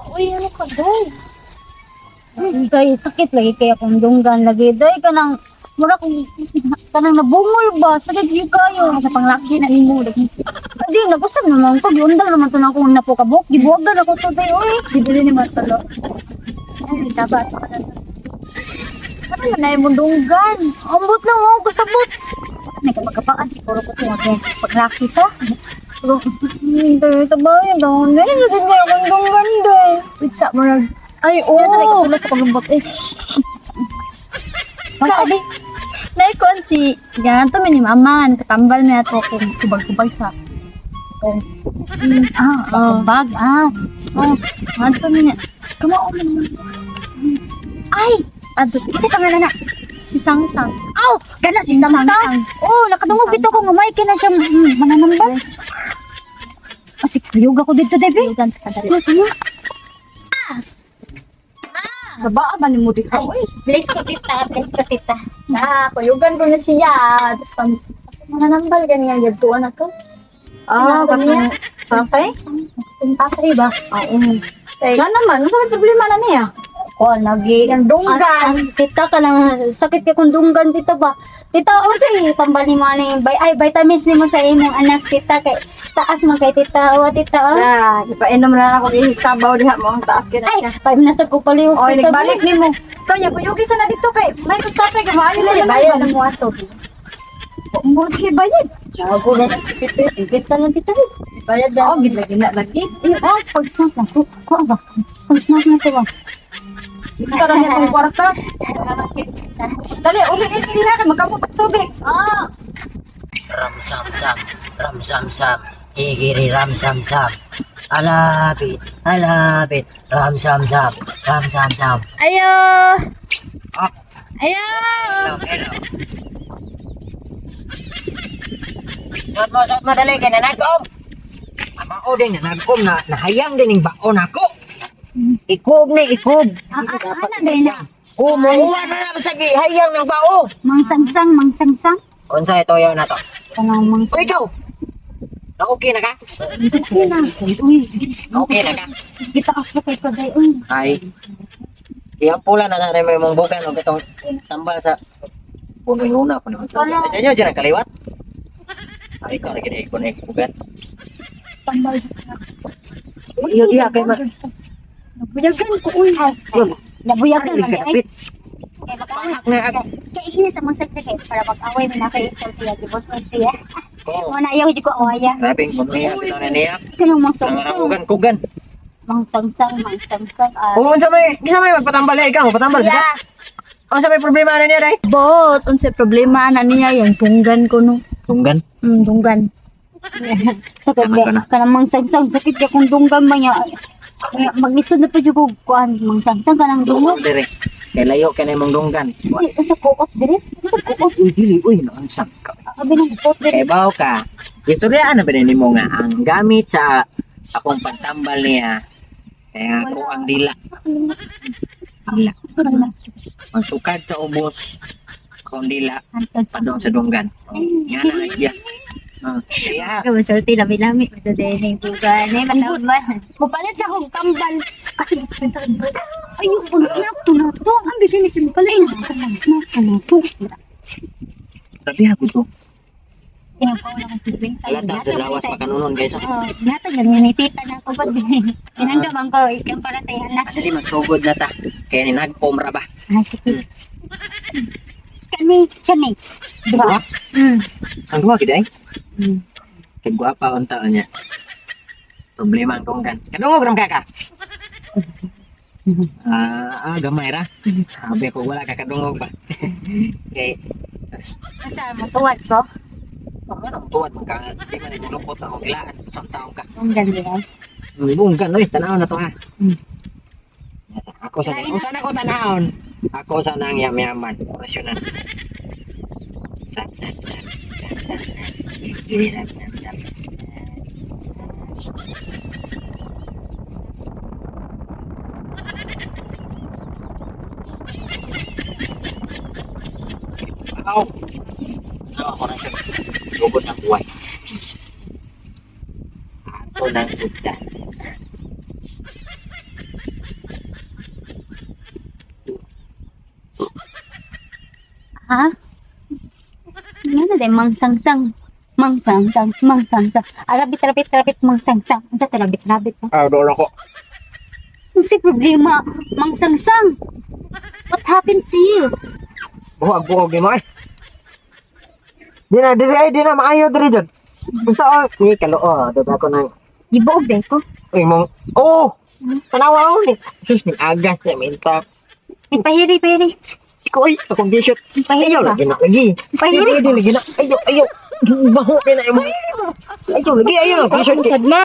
Uy, ano ka, day? Day, sakit lagi kaya kung dunggan lagi. Day, kanang, mura kung, kanang nabungol ba? Sakit gyud kayo. Sa panglaki na nimo lagi. Hindi, nagusab naman ko. Giundang naman to na akong napukabok. Gibuwagan ako to, day, uy. Dili ni matalo. Ay, dapat. Ano man na imong dunggan? Ambot lang ako, kasabot. Nagkapagkapaan siguro ko ito. Paglaki sa. Pero, hindi, tabayan daw. Hindi, sakit kaya akong dunggan, day. Wait sa murag. Ay, oo. Kaya sa katulad sa paglubot, eh. Ang tabi. Naikuan si ganito mi ni mama katambal na ato kung tubag-tubag sa kung Ah, Oo. bag, ah. Oh, ato mi niya. Kamao man naman. Ay, Ato isa ka nga na. si Sangsang. Aw, kana si Samsang. Oh, nakadungog bitaw ko nga may na siya mananambal. Asi kuyog ako dito, Debbie. Dughan ka dali. Ano? Sa baa ba nimo dito? Ay, bless ko tita, bless ko tita. Na, kuyugan ko na siya. Tapos pag mananambal gani nga gadtuan na to. Ah, Sila niya. katong tatay? Yung tatay ba? Oo. Kay Nga naman, ano sa problema na niya? Ko nagi yung dunggan. Tita ka lang sakit kay kung dunggan tita ba. Tita unsay tambal ni mo ani bay ay vitamins nimo sa imong anak tita kay taas man kay tita o tita. Oh. Ah, ipainom na ako ihis kabaw diha mo ang taas kina. Ay, pa nasa ko palihog Oy, tita. nagbalik nimo. Ikaw niya kuyugi sa na dito kay may kus tatay kay maayo na Dili naman. bayad na mo ato. Mo siya bayad. Nago na tita, tita lang tita. Bayad na. Oo, gid lagi na lagi. Eh, oh, pag snack na to. Ko ba? Pag snack na to ba? Dito ra niya tong kwarta. Dali, uli ni diha kay magkamot og tubig. Ah, Ram sam sam, ram sam sam, higiri ram sam sam. Alapit, alapit, ram sam sam, ram sam sam. Ayo. Ah. Ayo. Hello, hello. Suot mo, dali, kay nanagom. Mao din, nanagom na, nahayang din yung baon ako. Ikob ni, ikob. Ah, ah, ano din na? Kumuha na naman sa gihayang ng bao. Mangsangsang, mangsangsang. Unsa ito yun na to? Kanang O ikaw! Na okay na ka? Mangsangsang. Uy, Okay na ka? gitaas pa kay paday. Uy, Ay. Iyang pula na na may mong bukan og itong tambal sa punoy una pa naman. Wala. Sa inyo dyan ang kaliwat. Ay, ikaw na gini ko na bukan. Tambal. Iyo diha kay ma. Nabuyagan ko uy. Nabuyagan man di ay. Kapit. Kay mag-away. Na ag. Kay hina sa mangsagsa kay para mag-away man na kay siya gibot ko siya. Oh. Mo na ayaw jud ko awaya. Grabe ang punoy bitaw na niya. Kanang mangsangsang. Nangarangugan kugan. Mangsangsang, mangsangsang. Ah. Oo, unsa may gisa may magpatambal eh ikaw, magpatambal Ya. siya. Unsa may problema na niya day? Bot, unsay problema na niya yung dunggan ko no. Tunggan. Dunggan. Sakit Tama ka na. ba? Kanang mangsangsang sakit kay kung dunggan man niya. Kaya Maglisod na pa jud ko kuan mangsangsang kanang dungog. Dunggan dire. Kay layo kay na imong dunggan. Uy, unsa kuot dire? Unsa kuot? Uy, dili uy, unsa ka. Abi nang kuot dire. Kay baw ka. Istoryaan na ba nimo nga ang gamit sa akong pagtambal niya kaya ako ang dila. Dila. Ang sukad sa ubos akong dila padong sa dunggan. Oh, nga na lang siya. Oh, kaya Kamusulti lami-lami sa dening dunggan. Eh, matambal. Mupalit sa akong tambal. Kasi mas pinta. Ay, yung pag-snack to na to. Ang bigyan ni siya Ay, ang snack to na to. sabi ako to. Kaya pa wala kong pibenta. Wala ta sa lawas makanunon guys. Oo, gihatag lang ni tita na ako ba't Tinanggaman ko, ikaw para sa anak. Dali magsugod na ta. Kaya ni nagkom ra ba. Ah, sige. Kani, siya ni. Diba? Mm. Ang duwa gid ay. Kay gwapa unta niya. Problema ang dunggan. Kadungog ram ka ka. Ah, ah, gamay ra. Sabi ko wala ka kadungog ba. Kay sas Asa, matuwad ko? ano tuwad man ka di man nilukot ako kilaan sa taong ka. Ang ganda yan. Bunggan oy tanaw na to ha. Ako sa unsa na ko tanawon. Ako sa nang yam-yaman. Orasyonan. Sap sap sap. Sap sap sap. Gini sap sap sap. Aw. Ano ako na siya. Sugod ng buhay. Ato ng pudda. Ha? Nga na day, mangsangsang. Mangsangsang, mangsangsang. Arabit, rabit, rabit, mangsangsang. Unsa ta rabit, rabit ha? Ah, doon ako. Unsa problema? Mangsangsang. What happened to you? Buhag buhag ni mo eh. Di na, diri ay, di na, maayo diri dyan. Unsa oh, ni kaloo, doon ako nang Gibuog day ko. imong oh! Tanawa oh ni. Sus ni agas ni minta. Pahiri, pahiri. Ikaw ay, akong t-shirt. Pahiri Ayaw ba? lagi na lagi. Pahiri Ayaw lagi na. Ayaw, ayaw. Baho kay na imo. Ayaw lagi, ayaw lagi. T-shirt. Sad na.